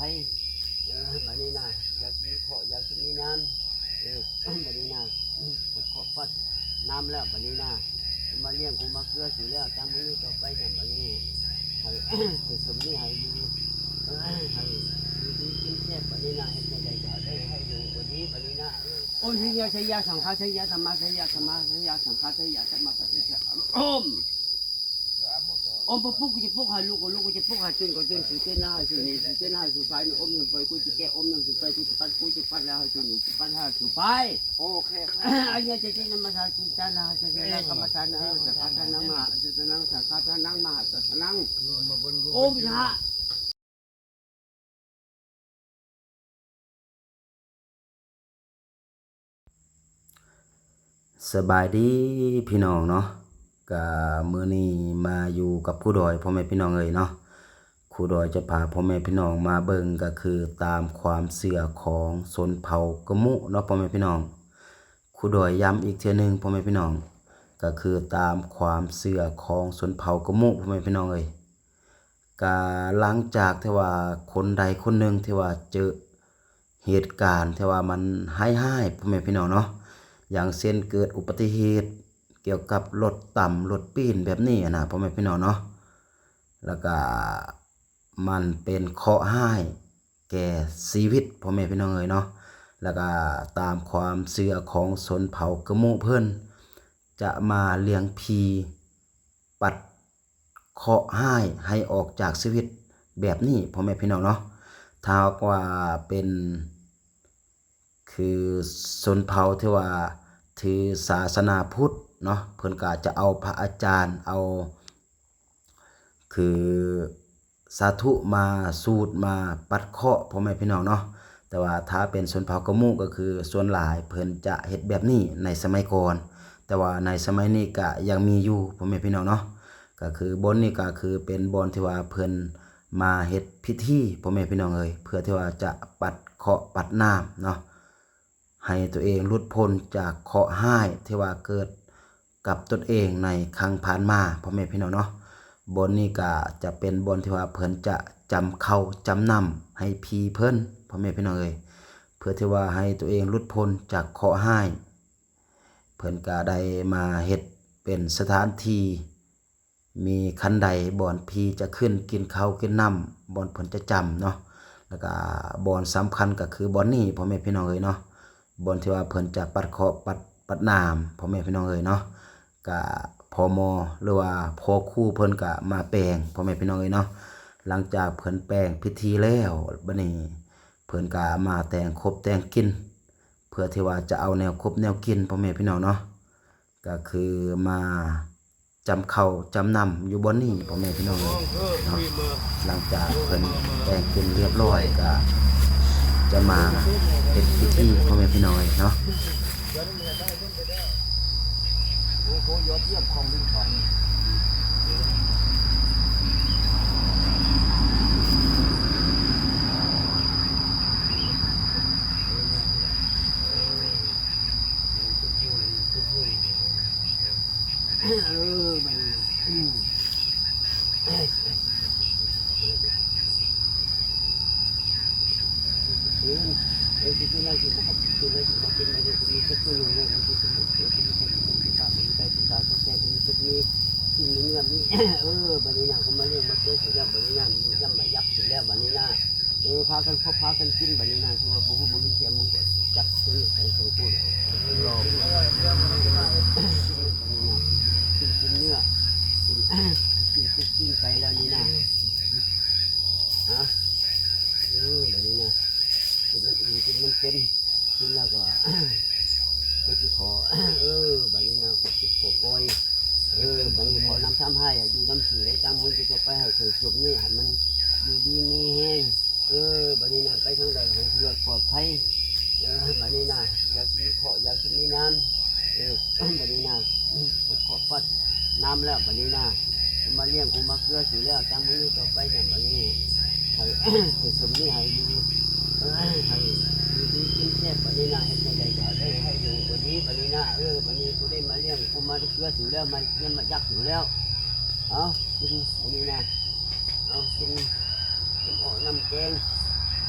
ໄພ ເອີ ບາດນີ້ນະ ຢາກມີເຄາະ ຢາກມີນາມ ເອີ ບາດນີ້ນະ ເຄາະປັດນາມແລ້ວ ບາດນີ້ນະ ມາລ້ຽງ ກູມາເກືອສູແລ້ວ ຕາມມື້ນີ້ຕໍ່ໄປນະ ບາດນີ້ ໃຫ້ ໃຫ້ສົມນີ້ ໃຫ້ຢູ່ ໃຫ້ຢູ່ດີກິນແຊບ ບາດນີ້ນະ ເຮັດຈັ່ງໃດກໍໄດ້ໃຫ້ຢູ່ບໍ່ດີ ບາດນີ້ນະ ໂອ້ຍ ໄຊຍະ ໄຊຍະ ສັງຄະ ໄຊຍະ ທຳມະ ໄຊຍະ ທຳມະ ໄຊຍະ ສັງຄະ ໄຊຍະ ທຳມະ ປະຕິສະ ໂອມ ໂອມ ປຸກ ປຸກ ກູຈະປຸກໃຫ້ລຸກ ລຸກ ກູຈະປຸກໃຫ້ຕື່ນ ກໍຕື່ນ ສືເຕັ້ນໃຫ້ ສືໜີ ສືເຕັ້ນໃຫ້ ສືໄປ ໂອມ ຍັງໄປ ກູຈະແກະ ໂອມ ຍັງຊິໄປ ກູຈະປັດ ກູຈະປັດແລ້ວ ໃຫ້ສູໜູ ປັດໃຫ້ສູໄປ ໂອເຄ ອັນນີ້ຈະຈິນນຳມາທານ ຈິນນາ ຈະເລີນກຳມະຖານ ເອີ ສະພາທານັງ ມະຫາ ສະທານັງ ສະພາທານັງ ມະຫາ ສະທານັງ ໂອມ ຊະ ສະບາຍດີພີ່ນ້ອງເນາະ ກະມື້ນີ້ມາຢູ່ກັບຄູດອຍ ພໍ່ແມ່ພີ່ນ້ອງເອີຍເນາະ ຄູດອຍຈະພາພໍ່ແມ່ພີ່ນ້ອງມາເບິ່ງ ກະຄືຕາມຄວາມເຊື່ອຂອງຊົນເຜົ່າກະມຸເນາະ ພໍ່ແມ່ພີ່ນ້ອງ ຄູດອຍຢ້ຳອີກເທື່ອໜຶ່ງ ພໍ່ແມ່ພີ່ນ້ອງ ກະຄືຕາມຄວາມເຊື່ອຂອງຊົນເຜົ່າກະມຸ ພໍ່ແມ່ພີ່ນ້ອງເອີຍ ກະຫຼັງຈາກທີ່ວ່າຄົນໃດຄົນໜຶ່ງທີ່ວ່າເຈີເຫດການທີ່ວ່າມັນຮ້າຍໆ ພໍ່ແມ່ພີ່ນ້ອງເນາະ ຢ່າງເຊັ່ນເກີດອຸບັດຕິເຫດກ່ຽວກັບລົດຕຳລົດປີ້ນແບບນີ້ຫັ້ນນະ ພໍ່ແມ່ພີ່ນ້ອງເນາະ ແລ້ວກະມັນເປັນເຄາະຮ້າຍແກ່ຊີວິດ ພໍ່ແມ່ພີ່ນ້ອງເອີຍເນາະ ແລ້ວກະຕາມຄວາມເຊື່ອຂອງຊົນເຜົ່າກະມຸເພິ່ນ ຈະມາລ້ຽງຜີ ປັດເຄາະຮ້າຍໃຫ້ອອກຈາກຊີວິດແບບນີ້ ພໍ່ແມ່ພີ່ນ້ອງເນາະ ຖ້າຫາກວ່າເປັນ ຄືຊົນເຜົ່າທີ່ວ່າຖືສາສະໜາພຸດເນາະ ເພິ່ນກະຈະເອົາພະອາຈານ ເອົາ ຄື ສາທຸມາສູດມາປັດເຄາະ ພໍ່ແມ່ພີ່ນ້ອງເນາະ ແຕ່ວ່າຖ້າເປັນຊົນເຜົ່າກະມຸ ກໍຄືສ່ວນຫຼາຍເພິ່ນຈະເຮັດແບບນີ້ໃນສະໄໝກ່ອນ ແຕ່ວ່າໃນສະໄໝນີ້ກະຍັງມີຢູ່ ພໍ່ແມ່ພີ່ນ້ອງເນາະ ກໍຄືບ່ອນນີ້ກໍຄືເປັນບ່ອນທີ່ວ່າເພິ່ນມາເຮັດພິທີ ພໍ່ແມ່ພີ່ນ້ອງເອີຍ ເພື່ອທີ່ວ່າຈະປັດເຄາະປັດນາມເນາະ ໃຫ້ຕົວເອງຫຼຸດພົ້ນຈາກເຄາະຮ້າຍທີ່ວ່າເກີດກັບຕົນເອງໃນຄັ້ງຜ່ານມາ ພໍ່ແມ່ພີ່ນ້ອງເນາະ ບ່ອນນີ້ກະຈະເປັນບ່ອນທີ່ວ່າເພິ່ນຈະຈຳເຂົ້າຈຳນ້ຳໃຫ້ຜີເພິ່ນ ພໍ່ແມ່ພີ່ນ້ອງເອີຍ ເພື່ອທີ່ວ່າໃຫ້ຕົວເອງຫຼຸດພົ້ນຈາກເຄາະຮ້າຍ ເພິ່ນກະໄດ້ມາເຮັດເປັນສະຖານທີ່ ມີຄັນໄດບ່ອນຜີຈະຂຶ້ນກິນເຂົ້າກິນນ້ຳ ບ່ອນເພິ່ນຈະຈຳເນາະ ແລ້ວກະບ່ອນສຳຄັນກໍຄືບ່ອນນີ້ ພໍ່ແມ່ພີ່ນ້ອງເອີຍເນາະ ບ່ອນທີ່ວ່າເພິ່ນຈະປັດເຄາະປັດ ປັດນາມ ພໍ່ແມ່ພີ່ນ້ອງເອີຍເນາະ ກະພໍ່ໝໍ ຫຼືວ່າພໍ່ຄູເພິ່ນກະມາແປງ ພໍ່ແມ່ພີ່ນ້ອງເອີຍເນາະ ຫຼັງຈາກເພິ່ນແປງພິທີແລ້ວ ບັດນີ້ເພິ່ນກະມາແຕ່ງຄົບແຕ່ງກິນ ເພື່ອທີ່ວ່າຈະເອົາແນວຄົບແນວກິນ ພໍ່ແມ່ພີ່ນ້ອງເນາະ ກະຄືມາ ຈຳເຂົ້າຈຳນ້ຳຢູ່ບ່ອນນີ້ ພໍ່ແມ່ພີ່ນ້ອງເອີຍເນາະ ຫຼັງຈາກເພິ່ນແຕ່ງເປັນຮຽບຮ້ອຍ ກະຈະມາເຮັດພິທີ ພໍ່ແມ່ພີ່ນ້ອງເອີຍເນາະ ໂອ້ໂຫ ຍອດຢ້ຽມຂອງດິນຂອງ ເອີ ບັດນີ້ ອືມ ເອີ ຊິເປັນຫຍັງຊິບໍ່ ເປັນຫຍັງຊິບໍ່ເປັນ ມັນມີຈັກຕົວໜຶ່ງເນາະ ມັນຊິເປັນ ເອີ ມັນມີໄປປູຊາ ມັນມີໄປປູຊາ ເຂົາແກ່ ມັນມີຈັກມີກິນມີເນື້ອ ມີ ເອີ ບັດນີ້ນະ ເຂົາມາລ້ຽງມາເກີດຊິແລ້ວ ບັດນີ້ນະ ມັນຈຳມາຍັກຊິແລ້ວ ບັດນີ້ນະ ເອີ ພາກັນຄົບພາກັນກິນ ບັດນີ້ນະ ຄືວ່າບໍ່ຮູ້ບໍ່ຍິນສຽງມັນກໍຈັບຕົວນີ້ໃສ່ໃສ່ໂພດ ກິນ ກິນເນື້ອ ກິນ ກິນເປັດກິນໄກ່ແລ້ວນີ້ນະ ຮະ ເອີ ບັດນີ້ນະ ກິນມັນອີ່ມ ກິນມັນເຕັມ ກິນແລ້ວກໍ ກໍຊິຂໍ ເອີ ບັດນີ້ນະ ຂໍຄິດຂໍປ່ອຍ ເອີ ບັດນີ້ຂໍນຳທຳໃຫ້ຢູ່ນຳຊື່ໄດ້ຕາມບຸນທີ່ຈະໄປໃຫ້ຂ້ອຍຈົບນີ້ ໃຫ້ມັນຢູ່ດີມີແຮງ ເອີ ບັດນີ້ນະ ໄປທາງໃດໃຫ້ສະດວກປອດໄພ ເອີ ບັດນີ້ນະ ຢາກມີເຄາະ ຢາກມີນາມ ເອີ ບັດນີ້ນະ ເຄາະປັດນາມແລ້ວ ບັດນີ້ນະ ມາລ້ຽງ ກູມາເກືອສູແລ້ວ ຕາມມື້ນີ້ຕໍ່ໄປນະ ບັດນີ້ ໃຫ້ ໃຫ້ສົມນີ້ໃຫ້ຢູ່ ໃຫ້ຢູ່ດີກິນແຊບ ບັດນີ້ນະ ເຮັດຈັ່ງໃດກໍໃຫ້ ໃຫ້ຢູ່ບໍ່ດີ ບັດນີ້ນະ ເອີ ບັດນີ້ກູໄດ້ມາລ້ຽງ ກູມາເກືອສູແລ້ວ ມາ ມາຢາກສູແລ້ວ ເອົາ ກິນ ບັດນີ້ນະ ເອົາ ກິນ ກິນເອາະນ້ຳແກງ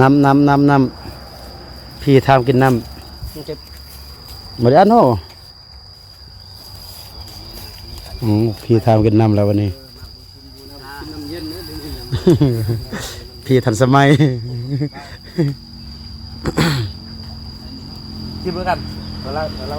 ນ້ຳ ນ້ຳ ນ້ຳ ນ້ຳ ພີ່ຖາມກິນນ້ຳ ບໍ່ໄດ້ອັດເນາະ. ອືມ ພີ່ຖາມກິນນ້ຳແລ້ວບັດນີ້ ພີ່ທັນສະໄໝ ກິນເບິ່ງກັນ ຕົວລະ ຕົວລະ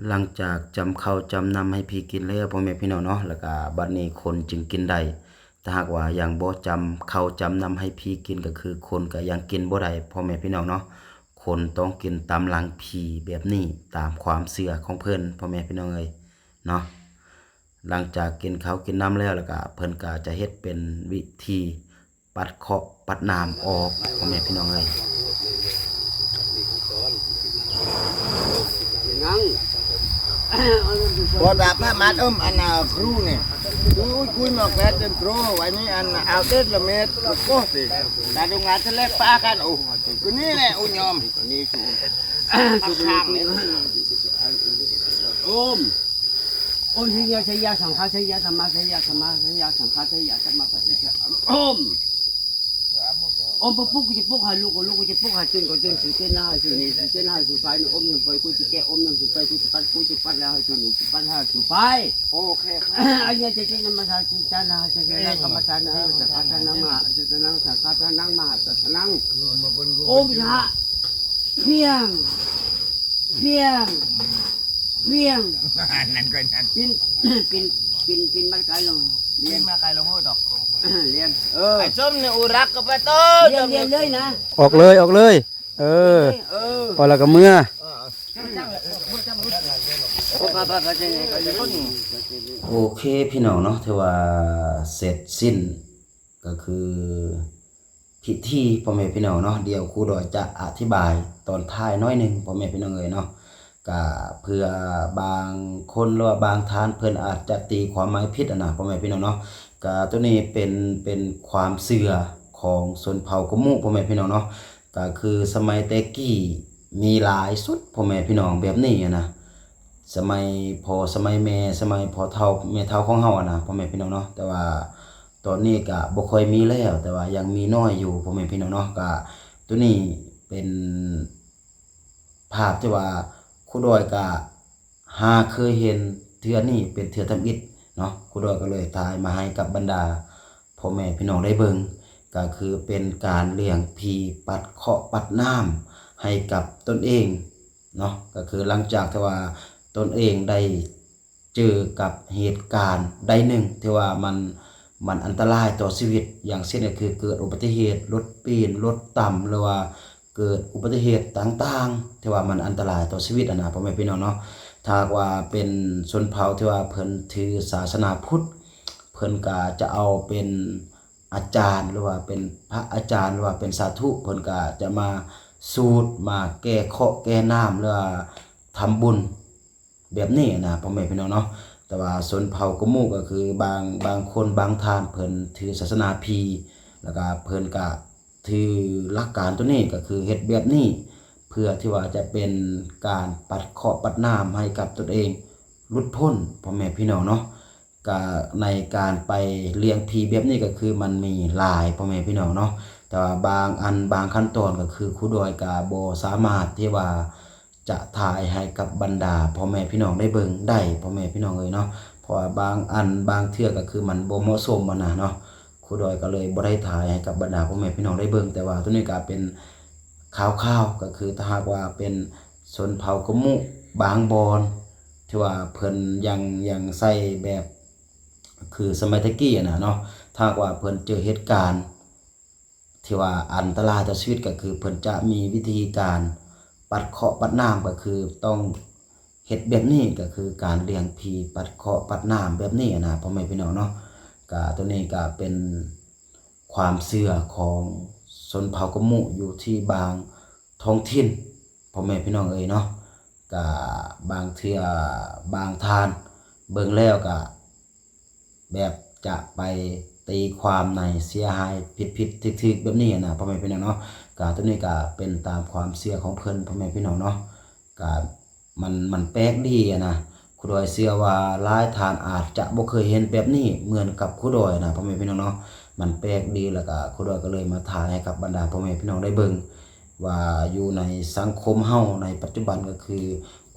ຫຼັງຈາກຈຳເຂົ້າຈຳນ້ຳໃຫ້ພີ່ກິນແລ້ວ ພໍ່ແມ່ພີ່ນ້ອງເນາະ ແລ້ວກະບັດນີ້ຄົນຈຶ່ງກິນໄດ້. ຖ້າຫາກວ່າຍັງບໍ່ຈຳເຂົ້າຈຳນ້ຳໃຫ້ຜີກິນ ກໍຄືຄົນກໍຍັງກິນບໍ່ໄດ້ ພໍ່ແມ່ພີ່ນ້ອງເນາະ. ຄົນຕ້ອງກິນຕາມຫຼັງຜີແບບນີ້ ຕາມຄວາມເຊື່ອຂອງເພິ່ນ ພໍ່ແມ່ພີ່ນ້ອງເອີຍເນາະ. ຫຼັງຈາກກິນເຂົ້າກິນນ້ຳແລ້ວ ແລ້ວກະເພິ່ນກໍຈະເຮັດເປັນວິທີປັດເຄາະປັດນາມອອກ ພໍ່ແມ່ພີ່ນ້ອງເອີຍ. ຍັງ ບໍ່ຕາພະມັດເອີ້ມອັນນ່າ ຄູນີ້ ອຸຍ ຄຸຍໝອກແລດເຕັມໂຕ ໄວ້ນີ້ອັນເອົາເຕັດລະເມັດ ໂກຕິ ຕາດຸງງານທະເລປາກັນ ໂອ້ ຄືນີ້ແຫຼະ ໂອ້ຍອມ ນີ້ສູ ຂ້າງນີ້ ໂອມ ໂອມ ໄຊຍະ ໄຊຍະ ສັງຄະ ໄຊຍະ ທຳມະ ໄຊຍະ ທຳມະ ໄຊຍະ ສັງຄະ ໄຊຍະ ທຳມະ ປະຕິສະ ໂອມ ໂອມ ບໍ່ປຸກ ກູຈະປຸກໃຫ້ລຸກ ກໍລຸກ ກູຈະປຸກໃຫ້ຕື່ນ ກໍຕື່ນ ສູເຕັ້ນນະ ໃຫ້ສູໜີ ສູເຕັ້ນນະ ໃຫ້ສູໄປ ໂອມ ຍຳໄປ ກູຈະແກະ ໂອມ ຍຳສູໄປ ກູຈະປັດ ກູຈະປັດແລ້ວ ໃຫ້ສູໜີ ປັດ ໃຫ້ສູໄປ ໂອເຄ ອັນຍາຈະຕິນະມະສາ ຈິຕານະ ໃຫ້ສະຍະນະ ກຳມະຖານະ ສະກາທານັງ ມະຫາສະຕານັງ ສະກາທານັງ ມະຫາສະຕານັງ ໂອມ ຊະ ພຽງ ພຽງ ພຽງ ນັ້ນກໍນັ້ນ ປິ່ນ ປິ່ນ ປິ່ນ ປິ່ນມາໄກລົງ ລຽນມາໄກລົງໂລດດອກ ລຽນ ເອີ ໄອ້ສົ້ມນີ້ອຸລັກກໍໄປໂຕ ລຽນ ລຽນເລີຍນະ ອອກເລີຍ ອອກເລີຍ ເອີ ເອີ ອອກແລ້ວກໍເມືອ ໂອເຄພີ່ນ້ອງເນາະ ຖືວ່າເສັດສິ້ນ ກໍຄືພິທີ ພໍ່ແມ່ພີ່ນ້ອງເນາະ. ດຽວຄູດອຍຈະອະທິບາຍຕອນທ້າຍໜ້ອຍໜຶ່ງ ພໍ່ແມ່ພີ່ນ້ອງເອີຍເນາະ. ກະເພື່ອບາງຄົນ ຫຼືວ່າບາງທ່ານເພິ່ນອາດຈະຕີຄວາມໝາຍຜິດຫັ້ນນະ ພໍ່ແມ່ພີ່ນ້ອງເນາະ. ກະໂຕນີ້ເປັນ ເປັນຄວາມເຊື່ອຂອງຊົນເຜົ່າກະມຸ ພໍ່ແມ່ພີ່ນ້ອງເນາະ. ກະຄືສະໄໝແຕ່ກີ້ມີຫຼາຍສຸດ ພໍ່ແມ່ພີ່ນ້ອງ ແບບນີ້ຫັ້ນນະ. ສະໄໝພໍ່ສະໄໝແມ່ ສະໄໝພໍ່ເຖົ້າແມ່ເຖົ້າຂອງເຮົາຫັ້ນນະ ພໍ່ແມ່ພີ່ນ້ອງເນາະ. ແຕ່ວ່າຕອນນີ້ກະບໍ່ຄ່ອຍມີແລ້ວ ແຕ່ວ່າຍັງມີໜ້ອຍຢູ່ ພໍ່ແມ່ພີ່ນ້ອງເນາະ. ກະໂຕນີ້ເປັນພາບທີ່ວ່າຄູດອຍກະຫາເຄີຍເຫັນເທື່ອນີ້ເປັນເທື່ອທຳອິດເນາະ. ຄູດອຍກໍເລີຍຖ່າຍມາໃຫ້ກັບບັນດາພໍ່ແມ່ພີ່ນ້ອງໄດ້ເບິ່ງ ກະຄືເປັນການລ້ຽງຜີ ປັດເຄາະປັດນາມໃຫ້ກັບຕົນເອງ ເນາະ. ກໍຄືຫຼັງຈາກທີ່ວ່າຕົນເອງໄດ້ເຈີກັບເຫດການໃດໜຶ່ງທີ່ວ່າມັນ ມັນອັນຕະລາຍຕໍ່ຊີວິດ ຢ່າງເຊັ່ນກໍຄືເກີດອຸບັດຕິເຫດລົດປີນລົດຕຳ ຫຼືວ່າເກີດອຸບັດຕິເຫດຕ່າງໆ ທີ່ວ່າມັນອັນຕະລາຍຕໍ່ຊີວິດຫັ້ນນະ ພໍ່ແມ່ພີ່ນ້ອງເນາະ. ຖ້າຫາກວ່າເປັນຊົນເຜົ່າທີ່ວ່າເພິ່ນຖືສາສະໜາພຸດ ເພິ່ນກໍຈະເອົາເປັນ ອາຈານ ຫຼືວ່າເປັນພະອາຈານ ຫຼືວ່າເປັນສາທຸ ເພິ່ນກະຈະມາສູດ ມາແກ້ເຄາະແກ້ນາມ ຫຼືວ່າທຳບຸນແບບນີ້ນະ ພໍ່ແມ່ພີ່ນ້ອງເນາະ. ແຕ່ວ່າຊົນເຜົ່າກະມຸກໍຄືບາງ ບາງຄົນບາງທ່ານເພິ່ນຖືສາສະໜາຜີ ແລ້ວກະເພິ່ນກະຖືຫຼັກການໂຕນີ້ ກໍຄືເຮັດແບບນີ້ ເພື່ອທີ່ວ່າຈະເປັນການປັດເຄາະປັດນາມໃຫ້ກັບຕົນເອງ ຫຼຸດພົ້ນ ພໍ່ແມ່ພີ່ນ້ອງເນາະ. ກະໃນການໄປລ້ຽງຜີແບບນີ້ກໍຄືມັນມີຫຼາຍ ພໍ່ແມ່ພີ່ນ້ອງເນາະ. ແຕ່ວ່າບາງອັນບາງຂັ້ນຕອນກໍຄືຄູດອຍກະບໍ່ສາມາດທີ່ວ່າຈະຖ່າຍໃຫ້ກັບບັນດາພໍ່ແມ່ພີ່ນ້ອງໄດ້ເບິ່ງໄດ້ ພໍ່ແມ່ພີ່ນ້ອງເອີຍເນາະ. ເພາະວ່າບາງອັນບາງເທື່ອກໍຄືມັນບໍ່ເໝາະສົມຫັ້ນນະເນາະ. ຄູດອຍກໍເລີຍບໍ່ໄດ້ຖ່າຍໃຫ້ກັບບັນດາພໍ່ແມ່ພີ່ນ້ອງໄດ້ເບິ່ງ, ແຕ່ວ່າໂຕນີ້ກໍເປັນຂ່າວໆ ກໍຄືຖ້າຫາກວ່າເປັນຊົນເຜົ່າກະມຸບາງບ່ອນ ທີ່ວ່າເພິ່ນຍັງ ຍັງໃຊ້ແບບຄືສະໄໝແຕ່ກີ້ຫັ້ນນະເນາະ, ຖ້າຫາກວ່າເພິ່ນເຈີເຫດການ ທີ່ວ່າອັນຕະລາຍຕໍ່ຊີວິດ ກໍຄືເພິ່ນຈະມີວິທີການປັດເຄາະປັດໜາມ ກໍຄືຕ້ອງເຮັດແບບນີ້ ກໍຄືການລ້ຽງຜີປັດເຄາະປັດໜາມແບບນີ້ນະ ພໍ່ແມ່ພີ່ນ້ອງເນາະ. ກະໂຕນີ້ກະເປັນຄວາມເຊື່ອຂອງຊົນເຜົ່າກະມຸຢູ່ທີ່ບາງທ້ອງຖິ່ນ ພໍ່ແມ່ພີ່ນ້ອງເອີຍເນາະ. ກະບາງເທື່ອບາງທ່ານເບິ່ງແລ້ວກະ ແບບຈະໄປຕີຄວາມໃນເສຍຫາຍຜິດໆຖືກໆແບບນີ້ນະ ພໍ່ແມ່ພີ່ນ້ອງເນາະ. ກະໂຕນີ້ກະເປັນຕາມຄວາມເຊື່ອຂອງເພິ່ນ ພໍ່ແມ່ພີ່ນ້ອງເນາະ. ກະມັນ ມັນແປກດີຫັ້ນນະ, ຄູດອຍເຊື່ອວ່າຫຼາຍທ່ານອາດຈະບໍ່ເຄີຍເຫັນແບບນີ້ເໝືອນກັບຄູດອຍນະ ພໍ່ແມ່ພີ່ນ້ອງເນາະ. ມັນແປກດີ ແລ້ວກະຄູດອຍກໍເລີຍມາຖ່າຍໃຫ້ກັບບັນດາພໍ່ແມ່ພີ່ນ້ອງໄດ້ເບິ່ງ ວ່າຢູ່ໃນສັງຄົມເຮົາໃນປັດຈຸບັນ ກໍຄື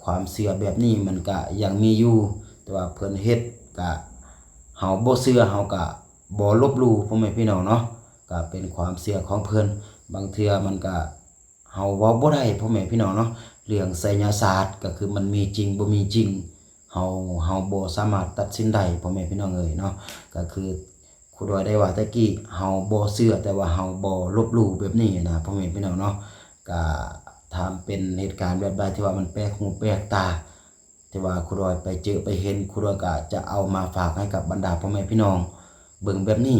ຄວາມເຊື່ອແບບນີ້ມັນກະຍັງມີຢູ່, ແຕ່ວ່າເພິ່ນເຮັດກະເຮົາບໍ່ເຊື່ອ ເຮົາກະບໍ່ລົບຫຼູ່ ພໍ່ແມ່ພີ່ນ້ອງເນາະ. ກະເປັນຄວາມເຊື່ອຂອງເພິ່ນ, ບາງເທື່ອມັນກະ ເຮົາເວົ້າບໍ່ໄດ້ ພໍ່ແມ່ພີ່ນ້ອງເນາະ. ເລື່ອງໄສຍະສາດກໍຄືມັນມີຈິງບໍ່ມີຈິງ ເຮົາ ເຮົາບໍ່ສາມາດຕັດສິນໄດ້ ພໍ່ແມ່ພີ່ນ້ອງເອີຍເນາະ. ກໍຄື ຄູດອຍໄດ້ວ່າແຕ່ກີ້ ເຮົາບໍ່ເຊື່ອ ແຕ່ວ່າເຮົາບໍ່ລົບຫຼູ່ແບບນີ້ນະ ພໍ່ແມ່ພີ່ນ້ອງເນາະ. ກະຖ້າເປັນເຫດການແບບໃດທີ່ວ່າມັນແປກຫູແປກຕາ ທີ່ວ່າຄູດອຍໄປເຈີໄປເຫັນ ຄູດອຍກະຈະເອົາມາຝາກໃຫ້ກັບບັນດາພໍ່ແມ່ພີ່ນ້ອງເບິ່ງແບບນີ້.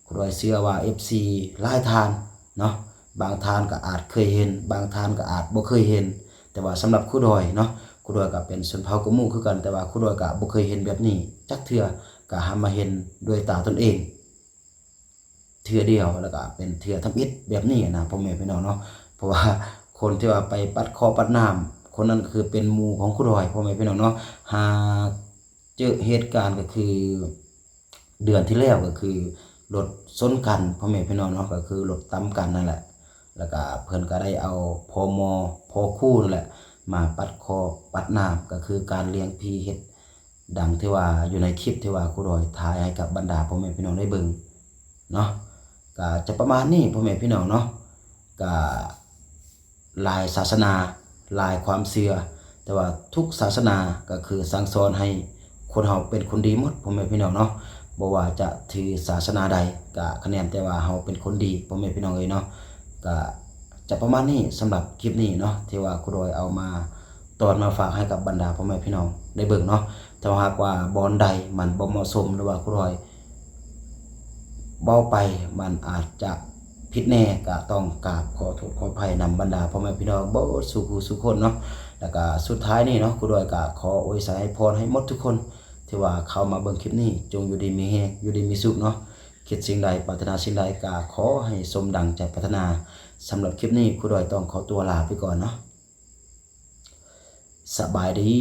ຄູດອຍເຊື່ອວ່າເອັຟຊີຫຼາຍທ່ານເນາະ ບາງທ່ານກະອາດເຄີຍເຫັນ ບາງທ່ານກະອາດບໍ່ເຄີຍເຫັນ, ແຕ່ວ່າສຳລັບຄູດອຍເນາະ ຄູດອຍກະເປັນຊົນເຜົ່າກະມຸຄືກັນ ແຕ່ວ່າຄູດອຍກະບໍ່ເຄີຍເຫັນແບບນີ້ຈັກເທື່ອ ກະຫາມາເຫັນດ້ວຍຕາຕົນເອງເທື່ອດຽວ ແລ້ວກະເປັນເທື່ອທຳອິດແບບນີ້ນະ ພໍ່ແມ່ພີ່ນ້ອງເນາະ. ເພາະວ່າຄົນທີ່ວ່າໄປປັດເຄາະປັດໜາມ ຄົນນັ້ນກໍຄືເປັນໝູ່ຂອງຄູດອຍ ພໍ່ແມ່ພີ່ນ້ອງເນາະ. ຫາກເຈີເຫດການກໍຄືເດືອນທີ່ແລ້ວ ກໍຄືລົດຊົນກັນ ພໍ່ແມ່ພີ່ນ້ອງເນາະ ກໍຄືລົດຕຳກັນນັ້ນແຫຼະ. ແລ້ວກະເພິ່ນກະໄດ້ເອົາພໍ່ໝໍພໍ່ຄູນັ້ນແຫຼະ ມາປັດເຄາະປັດໜາມ ກໍຄືການລ້ຽງຜີເຮັດ ດັ່ງທີ່ວ່າຢູ່ໃນຄລິບທີ່ວ່າຄູດອຍຖ່າຍໃຫ້ກັບບັນດາພໍ່ແມ່ພີ່ນ້ອງໄດ້ເບິ່ງເນາະ. ກະຈະປະມານນີ້ ພໍ່ແມ່ພີ່ນ້ອງເນາະ. ກະຫຼາຍສາສະໜາ ຫຼາຍຄວາມເຊື່ອ ແຕ່ວ່າທຸກສາສະໜາກໍຄືສັ່ງສອນໃຫ້ຄົນເຮົາເປັນຄົນດີໝົດ ພໍ່ແມ່ພີ່ນ້ອງເນາະ. ບໍ່ວ່າຈະຖືສາສະໜາໃດ ກະຂະແໜງແຕ່ວ່າເຮົາເປັນຄົນດີ ພໍ່ແມ່ພີ່ນ້ອງເອີຍເນາະ. ກະຈະປະມານນີ້ ສຳລັບຄລິບນີ້ເນາະ ທີ່ວ່າຄູດອຍເອົາມາ ຕອນມາຝາກໃຫ້ກັບບັນດາພໍ່ແມ່ພີ່ນ້ອງໄດ້ເບິ່ງເນາະ. ຖ້າຫາກວ່າບ່ອນໃດມັນບໍ່ເໝາະສົມ ຫຼືວ່າຄູດອຍເວົ້າໄປມັນອາດຈະຜິດແດ່ ກະຕ້ອງກາບຂໍໂທດຂໍອະໄພນຳບັນດາພໍ່ແມ່ພີ່ນ້ອງເບິດສູ່ຜູ້ສູ່ຄົນເນາະ. ແລ້ວກະສຸດທ້າຍນີ້ເນາະ ຄູດອຍກະຂໍອວຍໄຊໃຫ້ພອນໃຫ້ໝົດທຸກຄົນ ທີ່ວ່າເຂົ້າມາເບິ່ງຄລິບນີ້ ຈົ່ງຢູ່ດີມີແຮງ ຢູ່ດີມີສຸກເນາະ. ຄິດສິ່ງໃດປາດຖະໜາສິ່ງໃດ ກະຂໍໃຫ້ສົມດັ່ງໃຈປາດຖະໜາ. ສຳລັບຄລິບນີ້ ຄູດອຍຕ້ອງຂໍຕົວລາໄປກ່ອນເນາະ. ສະບາຍດີ.